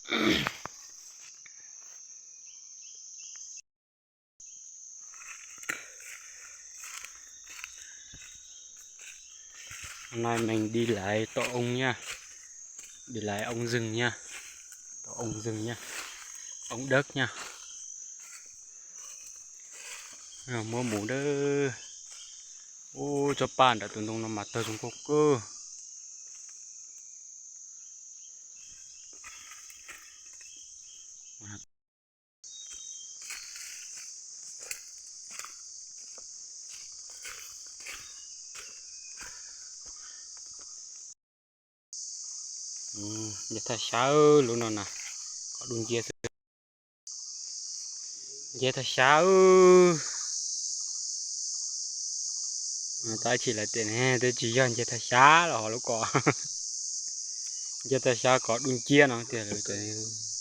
Hôm nay mình đi lái tổ ong nha. Đi lái ong rừng nha. Tổ ong rừng nha. Ong đớk nha. Muab mus dawb. Ub, tsob paj nram tus ntoo no mas tawg zoo nkauj kawg. Nce thaj xyab lub no na, kom dub nciab xwb. Nce thaj xyab, tab sis lawv tias ne, twb tsis yog nce thaj xyab los ho lub ko. Nce thaj xyab kom dub nciab no tiag lawv tias.